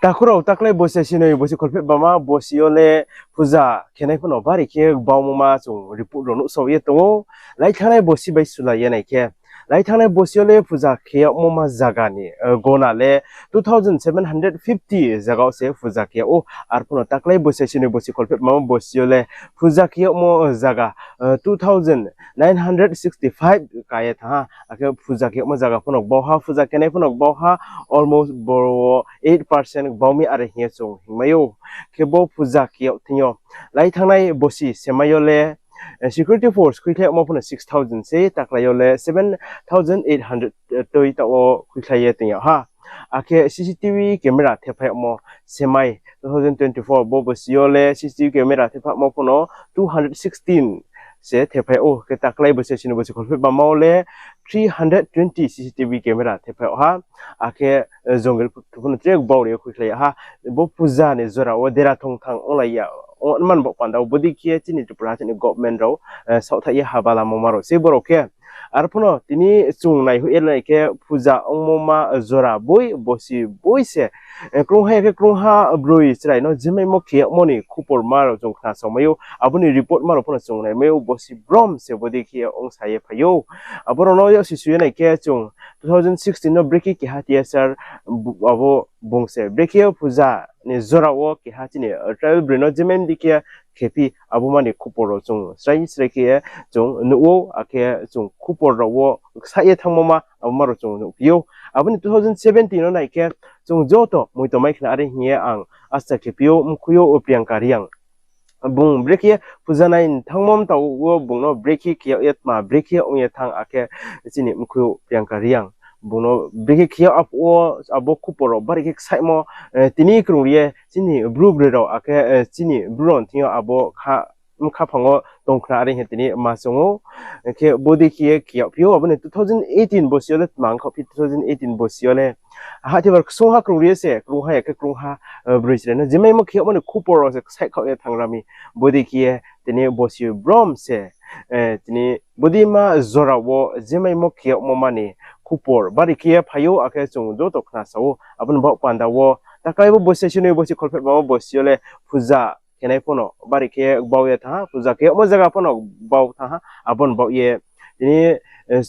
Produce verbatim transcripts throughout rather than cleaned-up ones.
Takhu rao, taklái bosi sinoi bosi kholpheh bama bosi yo le puja khenai phano bari khe gbaumo ma chung report rao nuhsao ye tong ou. Laithanngnai bosi bai sulai ye nai khe, laithanngnai bosi yo le puja khe yagmo ma zaga ni gona le two thousand seven hundred fifty zaga wo se puja khe yag ou. Arphuh no taklái bosi sinoi bosi kholpheh bama bosi yo le puja khe yagmo zaga two thousand nine hundred sixty five ka ye thanng ha. Akhe puja khe yagmo zaga phano gbau ha, puja khenai phano gbau ha, almost boro wo eight percent gbau mi are hing ye chung hingmai ou. Khe bo puja khe yag thing yo laithanngnai bosi semai yo le security force khuikhlai yagmo phano six thousand sei, taklái yo le seven thousand eight hundred toi taoh wo khuikhlai ye tong yag ha. Akhe C C T V camera thephai yagmo semai two thousand twenty four bo bosi yo le C C T V camera thephai yagmo phano two hundred sixteen se thephai yag ou. Khe taklái bosi sinoi bosi kholpheh bama wo le three hundred twenty C C T V camera thephai yag ha. Akhe jongil phano tre gbau ri ye khuikhlai yag ha. Bo puja ni jora wo dera thong thang onglai ya, ongman baoh panda wo bodei khe chini Tripura chini government rao saohthaih ye haba lamo ma rao sei borao khe. Arphuh no tini chung naihoih ye nai khe puja ongmo ma jora boi bosi boi se krungha ya khe krungha broi chrai no jemaimo khe yagmo ni khupor ma rao chung khnasaomai ou, abo ni report ma rao phano chung naimai ou, bosi brom se bodei khe ongsa ye phai ou. Abo rao no yaksi su ye nai khe chung two thousand sixteen no brekhe keha T S R abo bung se brekhe puja ni jora wo keha chini tribal broi no jemaimo dei khe khephi abo ma ni khupor rao chung srai srai khe chung nuh ou, akhe chung khupor rao wo ksaih ye thanngmo ma abo ma rao chung nuhphi ou. Abo ni two thousand seventeen no nai khe chung joto moito mai khna are hing ye ang asa khephi ou, mkhui ou Priyanka Reang. Bung brekhe puja nai thanngmo mta wo bung no brekhe khe yag ye tma brekhe ong ye thanng, akhe chini mkhui ou Priyanka Reang. Bung no brekhe khe yag aphuh wo abo khupor rao bari khe ksaihmo, tini krung ri ye chini Bru broi rao akhe chini Bru rao thing yo abo bkhaphang wo tong khna are hing ye tini ma choung ou. Khe bodei khe ye khe yagphi ou, abo ni two thousand eighteen bosi yo le tma ongkhaohphi, two thousand eighteen bosi yo le hahthebar ksungha krung ri ye se krungha ya khe krungha broi chrai no jemaimo khe yagmo ni khupor rao se ksaih khaoh ye thanng ra mi. Bodei khe ye tini bosi brom se tini bodei ma jora wo jemaimo khe yagmo ma ni khupor bari khe ye phai ou, akhe chung joto khnasa ou. Abo ni baoh panda wo taklái bo bosi sinoi bosi kholpheh bama bosi yo le puja khenai phano bari khe gbau ye thanng ha, puja khe yagmo zaga phano gbau thanng ha. Abo ni baoh ye tini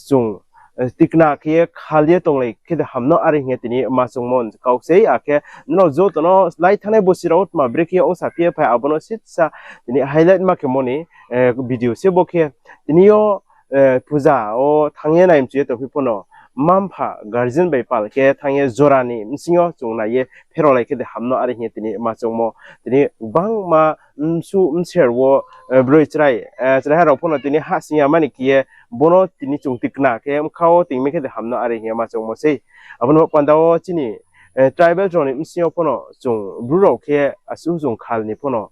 chung tikna khe ye khal ye tonglai khe de ham no are hing ye tini ma choungmo kau sei, akhe nrao joto no laithanngnai bosi rao tma brekhe ong saphi ye phai abo no sisa tini highlight ma khemo ni video se bo khe. Tini yo puja wo thanng ye nai mchu ye tongphi phano, mma-mpha guardian bai pal khe thanng ye jora ni bsing yo chung nai ye pherao lai khe de ham no are hing ye tini ma choungmo. Tini gbangma msu mser wo broi chraiha rao phano tini hahsing ya mani khe ye bo no tini chung tikna khe bkha wo tingmi khe de ham no are hing ye ma choungmo sei. Abo ni baoh panda wo chini tribal rao ni bsing yo phano chung Bru rao khe asuh chung khal ni phano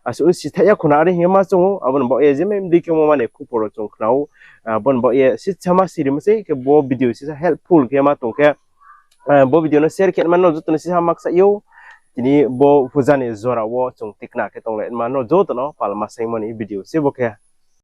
asuh sithaih ya khuna are hing ye ma choung ou. Abo ni baoh ye jemaimo dei khemo mani khupor rao chung khna ou. Abo ni baoh ye sisa ma sirimo sei khe bo video sisa helpful khe ma tong khe, bo video no share khe ma nrao joto no sisa ma ksaih ou. Tini bo puja ni jora wo chung tikna khe tonglai ma nrao joto no palma saingmo ni video se bo khe.